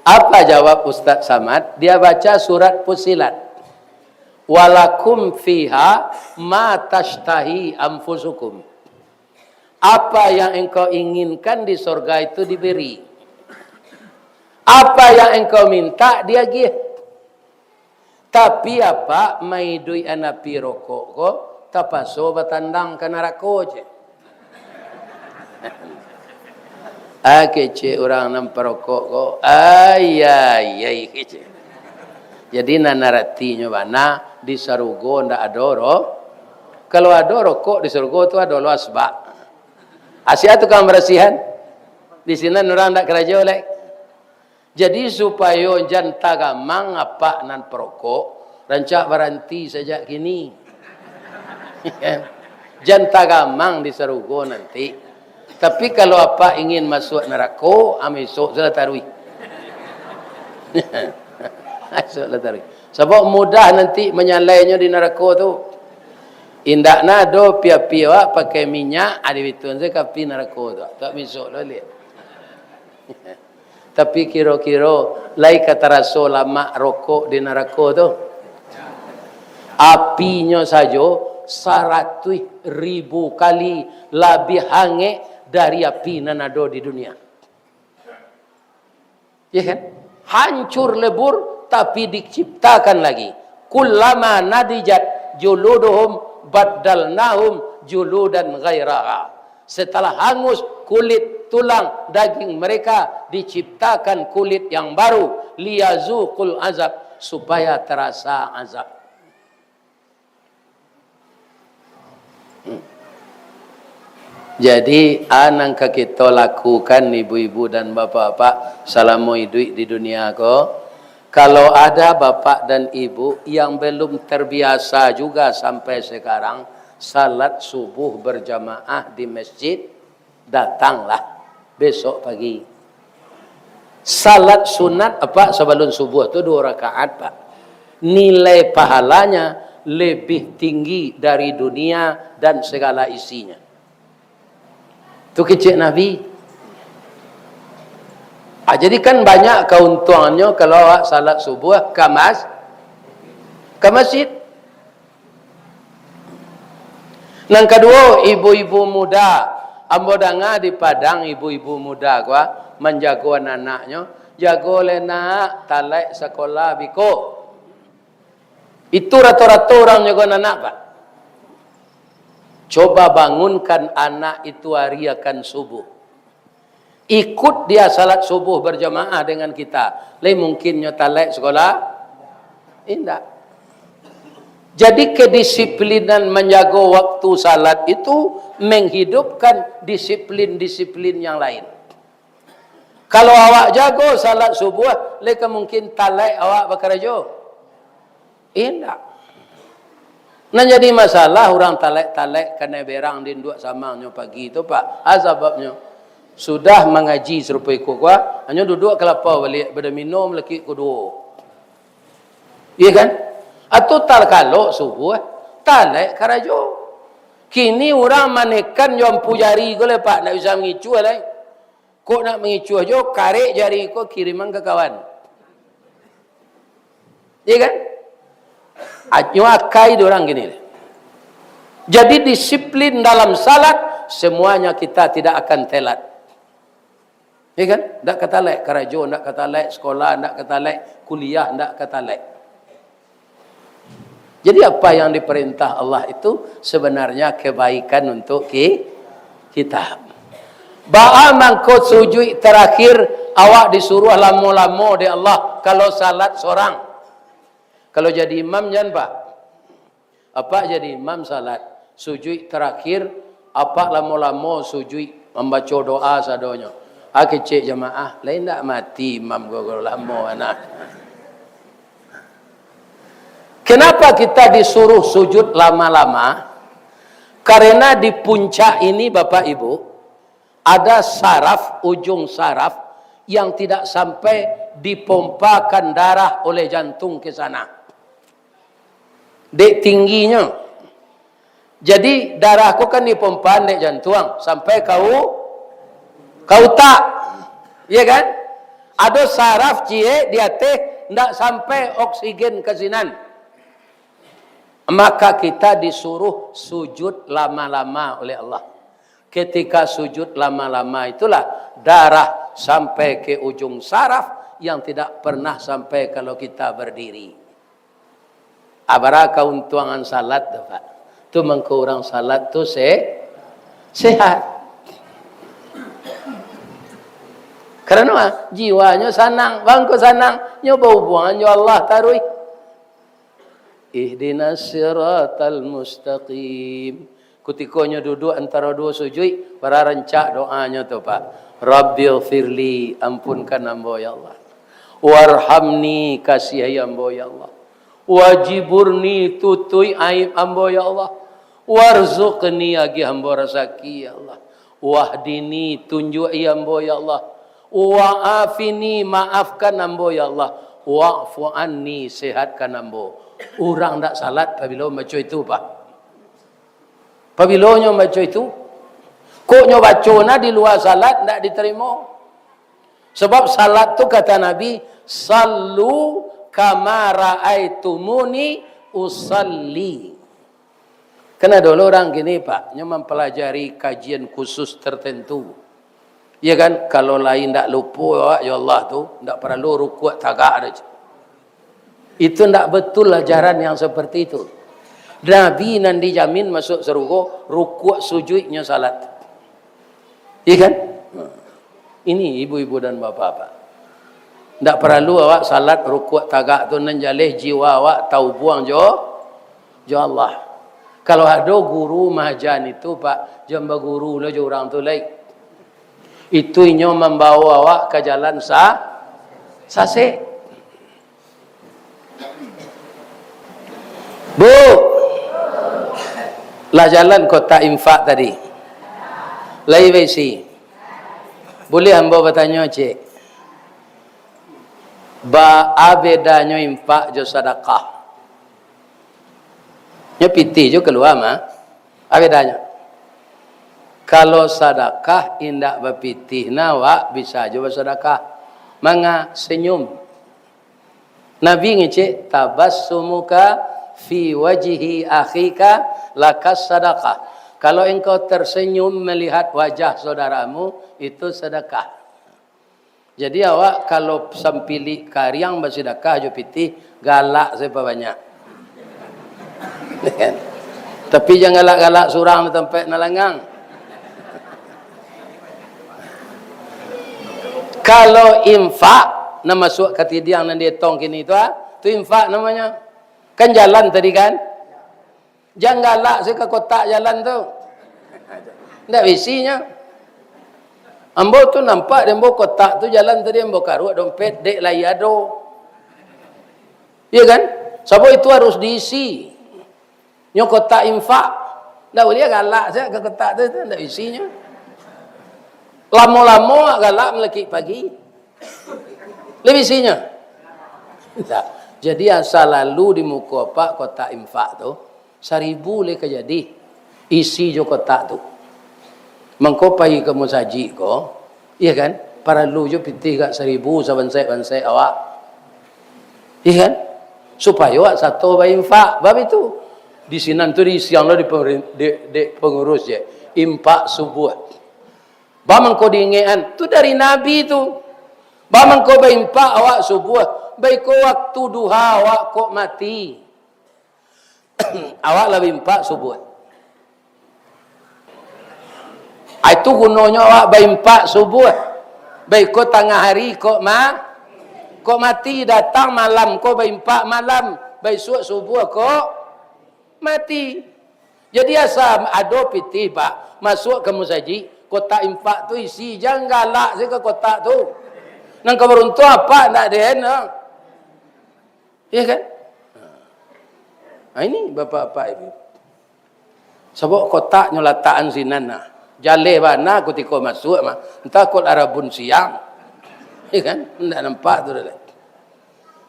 Apa jawab Ustaz Samad? Dia baca surat Fussilat. "Walakum fiha ma tashtahi anfusukum." Apa yang engkau inginkan di sorga itu diberi. Apa yang engkau minta diagiah. Tapi Apak maiduikan api rokok ko, tapaso batandang ka narako, cek. Ah, kecek urang nan parokok ko, ayai, kecek. Jadi, nan aratinyo bana, di sarugo ndak ado ro-, kalau ado rokok di sarugo tu ado lo asbak. Asia tukang barasihan. Di sinan urang ndak karajo lai. Jadi, supayo jan tagamang Apak nan parokok, rancak baranti sajak kini. Jan tagamang di sarugo nanti. Tapi, kalau Apak ingin masuak narako, ah, maiso sajolah taruih. Maiso sajolah taruih. Sabab mudah nanti manyalainyo di narako tu. Indak nado api-api awak pakai minyak, ado itu sajo ka api narako tu. Tak bisa lah liek. Tapi kiro-kiro, lai ka taraso lamak rokok di narako tu? Apinyo sajo saratuih ribu kali labiah hangek dari api nan ado di dunia. Ya kan? Hancur lebur, tapi diciptakan lagi. "Kullama nadijat juluduhum baddalnahum juludan ghairaha." Setelah hangus kulit, tulang, daging mereka, diciptakan kulit yang baru. "Liyazuqul azab," supaya terasa azab. Jadi, a nan ka kito lakukan, ibu-ibu dan bapak-bapak, salamo iduik di dunia ko, kalau ada bapak dan ibu yang belum terbiasa juga sampai sekarang, salat subuh berjamaah di masjid, datanglah besok pagi. Salat sunat apak sabalun subuh tu duo rakaat, Pak. Nilai pahalanya lebih tinggi dari dunia dan segala isinya. Tu kecek Nabi. Ah, jadi kan banyak kauntuangannyo kalau awak salat subuh ka mas-, ka masjid. Nan kaduo, ibu-ibu muda. Ambo danga di Padang, ibu-ibu muda ko, ah, manjago anak-anaknyo. "Jago lai, Nak, talaik sakolah beko." Itu rato-rato urang nyago anak, Pak. Coba bangunkan anak itu ari akan subuh. Ikut dia salat subuh berjamaah dengan kita. Lai mungkin nyo talaik sakolah? Indak. Jadi, kedisiplinan manjago waktu salat itu menghidupkan disiplin-disiplin yang lain. Kalau awak jago salat subuh, lai ka mungkin talaik awak bakarajo? Indak. Nan jadi masalah, urang talaik-talaik kanai berang di induak samangnyo pagi tu, Pak. Ah, sababnyo, sudah mangaji sarupo iko ko, hanyo duduak ka lapau baliak, badomino malakik ko duo. Iya kan? Atau talkalok subuh, talaik karajo. Kini urang manekan jo ampu jari ko lai, Pak, ndak bisa mangicuah lai. Kok nak mangicuah jo, karek jari ko kiriman ka kawan. Iya kan? Nyo akai di urang kini. Jadi, disiplin dalam salat, semuanya kita tidak akan telat. Iya kan? Ndak ka talaik karajo, ndak ka talaik sekolah, ndak ka talaik kuliah, ndak ka talaik. Jadi, apa yang diperintah Allah itu sebenarnya kebaikan untuk ki-, kita. Baa mangko sujuik terakhir awak disuruh lamo-lamo dek Allah kalau salat sorang? Kalau jadi imam, jan, Pak. Apak jadi imam salat, sujuik terakhir, apak lamo-lamo sujuik mambaco doa sadonyo. Ah, kecek jamaah, lai ndak mati imam ko, ko lamo bana. Kenapa kita disuruh sujud lama-lama? Karena di puncak ini, Bapak Ibu, ada saraf, ujung saraf yang tidak sampai dipompakan darah oleh jantung ke sana. Dek tingginyo. Jadi, darah ko kan dipompakan dek jantuang sampai ka u-, ka utak. Iya kan? Ado saraf ciek di ateh, ndak sampai oksigen ka sinan. Maka kita disuruh sujud lama-lama oleh Allah. Ketika sujud lama-lama itulah darah sampai ke ujung saraf yang tidak pernah sampai kalau kita berdiri. Abara kauntuangan salat tu, Pak. Tu mangko urang salat tu se-, sehat. Karano, ah, jiwanyo sanang, bangko sanang, nyo bahubungan jo Allah taruih. Ihdinas siratal mustaqim. Kutiko nyo duduak antaro duo sujuik, bara rancak doanyo tu, Pak. Rabbighfirli, ampunkan ambo, ya Allah. Warhamni, kasiahi ambo, ya Allah. Wajiburni, tutuik aib ambo, ya Allah. Warzuqni, agiah ambo rasaki, ya Allah. Wahdini, tunjuak-i ambo, ya Allah. Wa'afini, maafkan ambo, ya Allah. Wa'fu anni, sehatkan ambo. Urang ndak salat pabilo baco itu, Pak. Pabilo nyo baco itu, kok nyo baco nah di lua salat, ndak ditarimo. Sabab salat tu kata Nabi, "Sallu kama raaitumuni usalli." Kan ado lo urang kini, Pak, nyo mampalajari kajian khusus tertentu. Iya kan, kalau lai ndak lupo awak, ya Allah tu, ndak paralu rukuak tagak doh. Itu ndak betul ajaran yang seperti itu. Nabi nan dijamin masuk sarugo, rukuak sujuiknyo salat. Iya kan? Ini ibu-ibu dan bapak-bapak. Ndak paralu awak salat rukuak tagak tu, nan jaleh jiwa awak taubuang jo, jo Allah. Kalau ado guru majan itu, Pak, jan baguru lo jo urang tu lai. Itu inyo mambawo awak ka jalan sa-, sasek. Bu, lah jalan kotak infak tadi? Lai baisi? Buliah ambo batanyo, cek? Baa bedanyo infak jo sadakah? Nyo pitih jo kalua mah. Baa bedanyo? Kalau sadakah indak bapitih, nah, awak bisa jo basadakah. Manga? Senyum. Nabi ngecek, "Tabassumuka fi wajhi akhika lakas sadakah." Kalau engkau tersenyum melihat wajah saudaramu, itu sedekah. Jadi, awak kalau sampilik kariang basidakah jo pitih, galak se pabanyak. Kan? Tapi jan galak-galak surang di tampek nan langang. Kalau infak, nan masuak ka tidiang nan dietong kini tu, ah, tu infak namonyo. Kan jalan tadi kan? Jan galak se ka kotak jalan tu. Ndak bisinyo. Ambo tu nampak di ambo kotak tu jalan tadi, ambo karuak dompet, dek lai ado. Iya kan? Sabab itu harus diisi. Nyo kotak infak. Ndak buliah galak se ka kotak tu, tu ndak bisinyo. Lamo-lamo galak malakik pagi. Lai bisinyo. Ndak. Jadi, asa lalu di muko apak kotak infak tu, saribu lai ka jadi isi jo kotak tu. Mangko pai ka musajik ko, iya kan? Paralu jo pitih agak saribu sabansek-bansek awak. Iya kan? Supayo awak sato bainfak. Bab itu. Di sinan tu diisian lo di pengurus, di, di pengurus je. Infak subuah. Ba mangko diingekan, tu dari Nabi tu. Ba mangko bainfak awak subuah, baiko waktu duha awak kok mati. Awak lah bainfak subuah. Ah, itu gunonyo awak bainfak subuah. Baiko tangah hari kok ma-, kok mati, datang malam ko bainfak malam, baisuak subuah kok mati. Jadi asa ado pitih, Pak, masuak ka musajik, kotak infak tu isi, jan galak se ka kotak tu. Nan ka baruntuang apak ndak den, ha. Iya kan? Ha, ini bapak-bapak ibu. Sabab kotaknyo latakan sinan nah. Jaleh bana kutiko masuak mah. Antah kok lah rabun siang. Iya kan? Ndak nampak tu doh.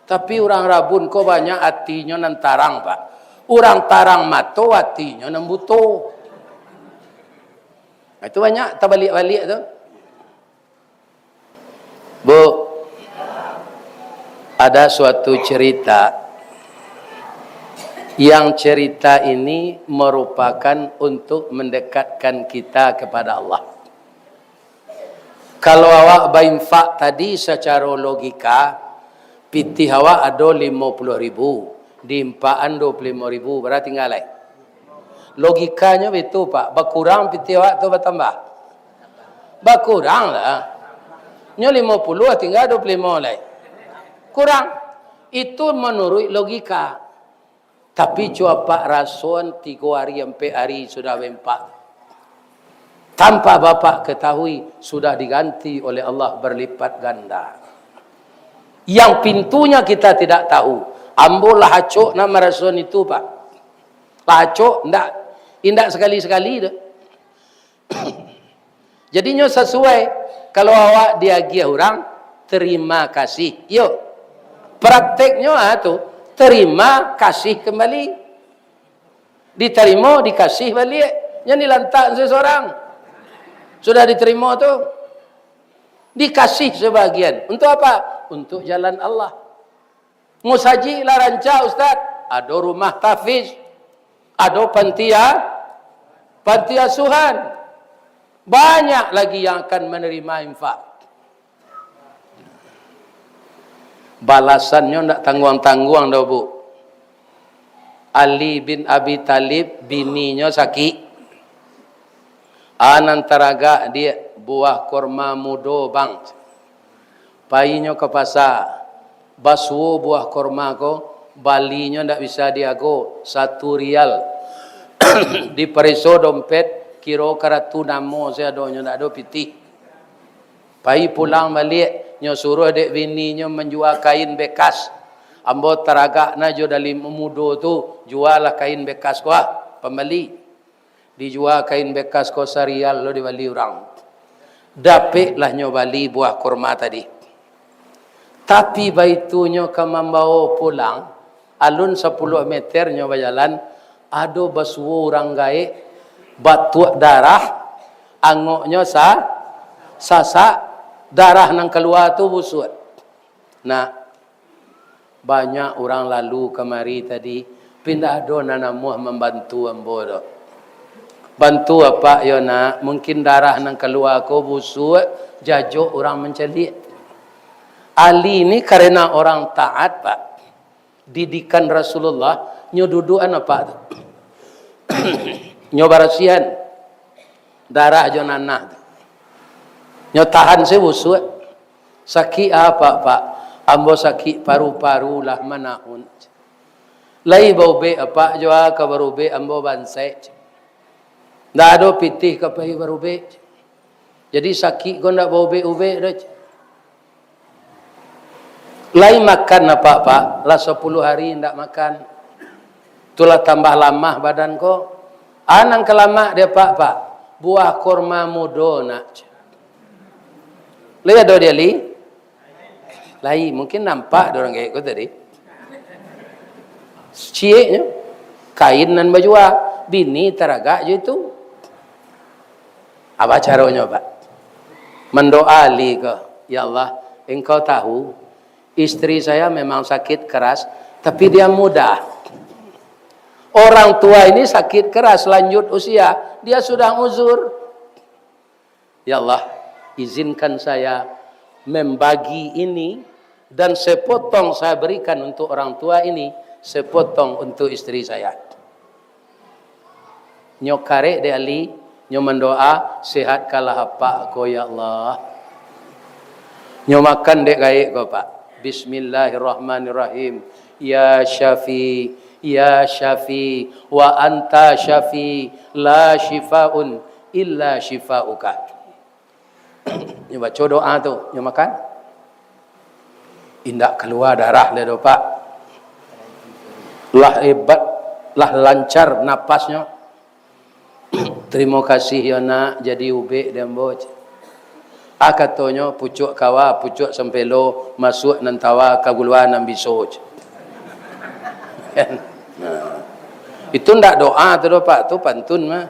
Tapi urang rabun ko banyak atinyo nan tarang, Pak. Urang tarang mato, atinyo nan buto. Nah, itu banyak tabaliak-baliak tu. Bu, ada suatu cerita yang cerita ini merupakan untuk mendekatkan kita kepada Allah. Kalau awak bainfak tadi sacaro logika, pitih awak ado limo puluah ribu, diinfakan duo puluah limo ribu, bara tingga lai? Logikanyo baitu, Pak. Bakurang pitih awak tu batambah? Bakurang lah. Nyo limo puluah, tingga duo puluah limo lai. Kurang. Itu manuruik logika. Tapi cubo apak rasoan tigo ari, ampek ari sudah bainfak. Tanpa bapak ketahui, sudah diganti oleh Allah berlipat ganda. Yang pintunya kita tidak tahu. Ambo lah acok nak marasoan itu, Pak. Lah acok, ndak, indak sakali-sakali doh. Jadi nyo sasuai, kalau awak diagiah urang, terima kasih. Yo. Prakteknyo, ah, tu, terima kasih kembali. Ditarimo, dikasih baliak. Jan dilantak seseorang. Sudah diterima tu, dikasih sebagian. Untuk apa? Untuk jalan Allah. Musajik lah rancak, Ustaz. Ado rumah tahfiz, ado panti a-, panti asuhan. Banyak lagi yang akan menerima infak. Balasannyo ndak tangguang-tangguang doh, Bu. Ali bin Abi Thalib, bininyo sakik. A nan taragak, Diak, buah korma mudo, Bang. Painyo ka pasa, basuo buah korma ko, balinyo ndak bisa diago, satu rial. Dipareso dompet, kiro karatu namo sadonyo, ndak ado pitih. Pai pulang baliak, nyo suruah dek bininyo manjua kain bekas. Ambo taragak na jo dali mudo tu, jualah kain bekas ko ah, pambali. Dijua kain bekas ko sarial lo dibali urang. Dapeklah nyo bali buah kurma tadi. Tapi baitu nyo ka mambawo pulang, alun sapuluah meter nyo bajalan, ado basuo urang gaek, batuak darah, angoknyo sa-, sasak, darah nan kalua tu busuak. Nah, banyak urang lalu kamari tadi, pindah ado nan namuah mambantu ambo tu. Bantu apak yo nak, mungkin darah nan kalua ko busuak, jajok urang mancaliak. Ali ni karena orang taat, Pak. Didikan Rasulullah, nyo dudukan apak tu. Nyo barasihan darah jo nanah tu. Nyo tahan se busuak. Sakik apa, Pak? Ambo sakik paru-paru lah manahun. Lai baubek apak jo a ka barubek ambo bansek. Ndak ado pitih ka pai barubek. Jadi sakik ko ndak baubek-ubek doh. Lai makan apak, Pak? Lah sapuluah hari ndak makan. Tulah tambah lamah badan ko. A nan ka lamak di apak, Pak? Buah kurma mudo nak. Lai ado di Ali? Lai, mungkin nampak di urang gaek ko tadi. Cieknyo, kain nan bajua, bini taragak jo itu. Apa caronyo, Pak? Mandoa Ali ko, "Ya Allah, Engkau tahu, istri saya memang sakit keras, tapi dia muda. Orang tua ini sakit keras, lanjut usia, dia sudah uzur. Ya Allah, izinkan saya membagi ini, dan sepotong saya berikan untuk orang tua ini, sepotong untuk istri saya." Nyo karek dek Ali, nyo mandoa, "Sehatkanlah apak ko, ya Allah." Nyo makan dek gaek ko, Pak. Bismillahirrahmanirrahim. "Ya Syafi, ya Syafi, wa anta Syafi, la syifaun illa syifauka." Nyo baco doa tu, nyo makan. Indak kalua darah lai doh, Pak. Lah hebat, lah lancar napasnyo. "Tarimo kasih yo nak, jadi ubek di ambo," cek. A katonyo, "Pucuak kawa, pucuak sampelo, masuak nan tawa, kalua nan biso," cek. Nah, itu ndak doa tu doh, Pak, tu pantun mah.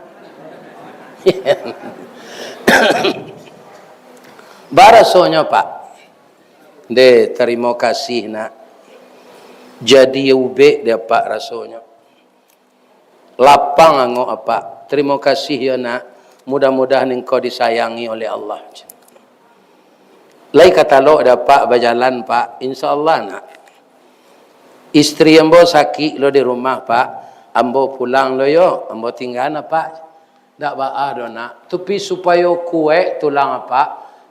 Barasonyo, Pak. "Ndeh, tarimo kasih nak. Jadi ubek di apak rasonyo. Lapang angok apak. Tarimo kasih yo nak. Mudah-mudahan engkau disayangi oleh Allah." Lai ka talok di apak bajalan, Pak. "Insya Allah nak. Istri ambo sakik lo di rumah, Pak. Ambo pulang lo yo. Ambo tinggaan apak." "Ndak baa doh nak, tapi supayo kuek tulang apak,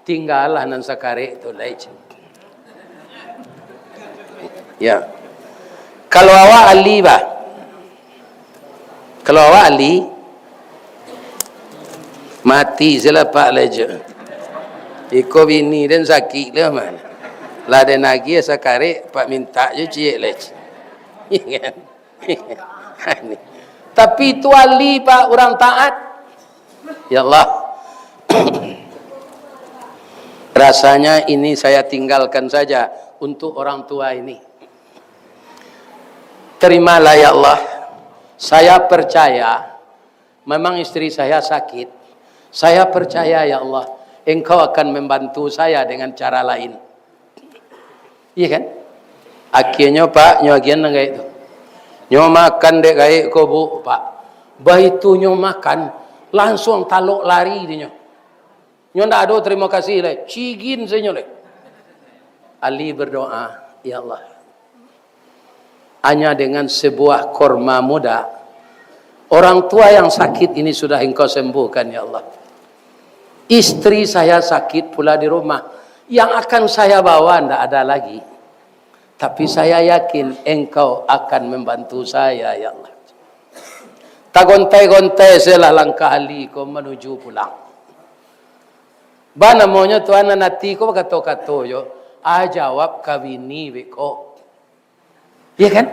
tinggalah nan sakarek tu lai," cek. Ya. Kalau awak Ali, bah. Kalau awak Ali, mati se lah apak lai, cek. Iko bini den sakik lah, man. Lah den agiah sakarek, apak mintak jo ciek lai, cek. Tapi itu Ali, Pak, urang taat. Ya Allah. Rasanya ini saya tinggalkan saja untuk orang tua ini. Terimalah, ya Allah. Saya percaya "Memang istri saya sakit. Saya percaya, ya Allah, Engkau akan membantu saya dengan cara lain." Iya kan? Akhirnyo, Pak, nyo agian nan gaek tu. Nyo makan dek gaek ko, Bu, Pak. Baitu nyo makan, lansuang talok lari dinyo. Nyo ndak ado tarimo kasih lai, cigin sajo lai. Ali berdoa, "Ya Allah, hanya dengan sebuah korma muda, orang tua yang sakit ini sudah Engkau sembuhkan, ya Allah. Istri saya sakit pula di rumah, yang akan saya bawa ndak ada lagi. Tapi saya yakin Engkau akan membantu saya, ya Allah." Tagontai-gontai selah langkah Ali ko manuju pulang. "Ba namonyo tuan nan ati ko bakato-kato jo, ah, jawab ka bini beko." Iya kan?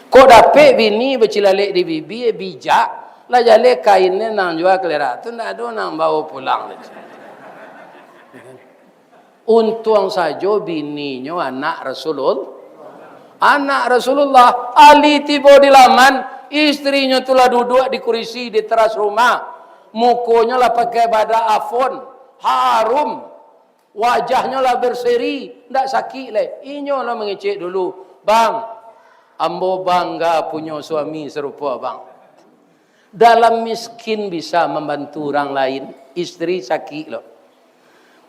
Kok dapek bini bacilalek di bibia, bijak, lah jaleh kain nan jua kalera tu, ndak ado nan bawa pulang. Untuang sajo bininyo anak Rasulul-, anak Rasulullah. Ali tibo di laman, istrinyo tu lah duduak di kurisi di teras rumah. Mukonyo lah pakai badak afon, harum. Wajahnyo lah berseri, ndak sakik lai. Inyo lah mangecek dulu, "Bang, ambo bangga punyo suami sarupo abang. Dalam miskin bisa mambantu urang lain, istri sakik lo.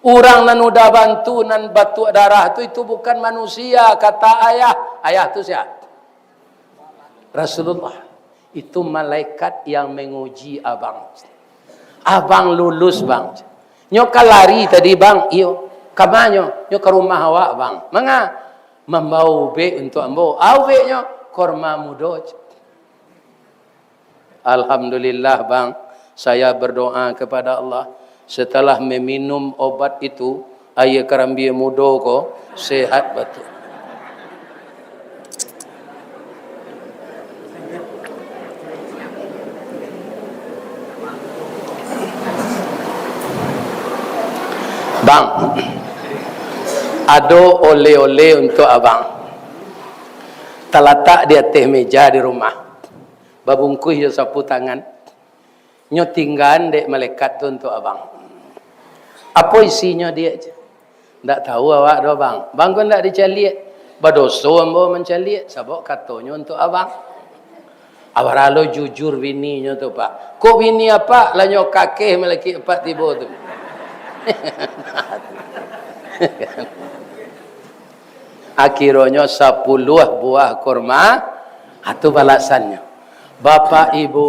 Urang nan udah bantu, nan batuak darah tu, itu bukan manusia," kata ayah. Ayah tu sia? Rasulullah. "Itu malaikat yang menguji abang. Abang lulus, Bang." "Nyo ka lari tadi, Bang?" "Iyo." "Ka ma nyo?" "Nyo ka rumah awak, Bang." "Manga?" "Mambawa ubek untuak ambo." "Ah, ubeknyo?" "Korma mudo." "Alhamdulillah, Bang, saya berdoa kepada Allah, setelah meminum obat itu, aia karambia mudo ko sehat batua." "Bang, ado oleh-oleh untuak abang. Talatak di ateh meja di rumah. Babungkuih jo sapu tangan. Nyo tinggaan dek malaikat tu untuak abang." "Apo isinyo, Diak?" "Ndak tahu awak doh, Bang. Bang ko ndak dicaliak. Badoso ambo mancaliak, sabab katonyo untuak abang." Alah lo jujur bininyo tu, Pak. Kok bini apak lah nyo kakeh malakik apak tibo tu. Akhironyo sapuluah buah kurma, atu balasannyo. Bapak Ibu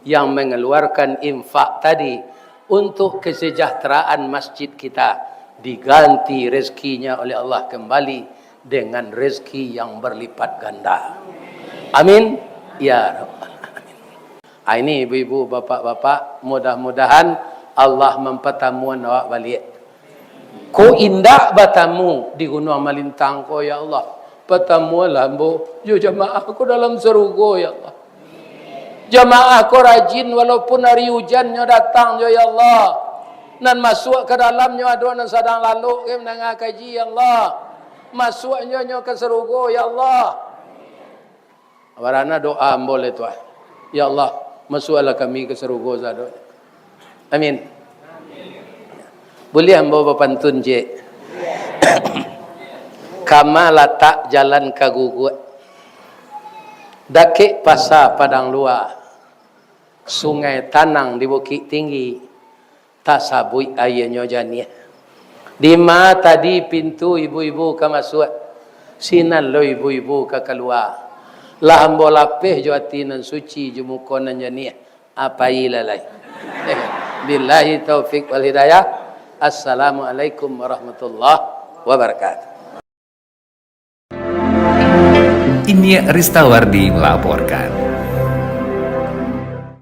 yang mengeluarkan infak tadi untuk kesejahteraan masjid kita, diganti rezekinya oleh Allah kembali dengan rezeki yang berlipat ganda. Amin. Ya Rabbal Alamin. Ah, ini ibu-ibu, bapak-bapak, mudah-mudahan Allah mampatamuan awak baliak. Ko indak batamu di Gunuang Malintang ko, ya Allah. Patamuanlah ambo jo jamaah ko dalam sarugo, ya Allah. Jamaah ko rajin, walaupun ari ujan nyo datang jo, ya Allah. Nan masuak ka dalam nyo ado nan sadang lalok, eh, mandanga kaji, ya Allah. Masuak nyo, nyo ka sarugo, ya Allah. Barana doa ambo lai tu, ah. Ya Allah, masuaklah kami ka sarugo sado. Amin. Buliah ambo bapantun ciek? Kama latak jalan ka Guguak, dakek pasa Padang Lua, sungai tanang di Bukik Tinggi, tasabuik aianyo janiah. Dima tadi pintu ibu-ibu ka masuak, sinan lo ibu-ibu ka kalua. Lah ambo lapeh jo ati nan suci, jo muko nan janiah, ah, pailah lai. Billahi taufik wal hidayah. Assalamualaikum warahmatullahi wabarakatuh. Iniak Ristawardi melaporkan.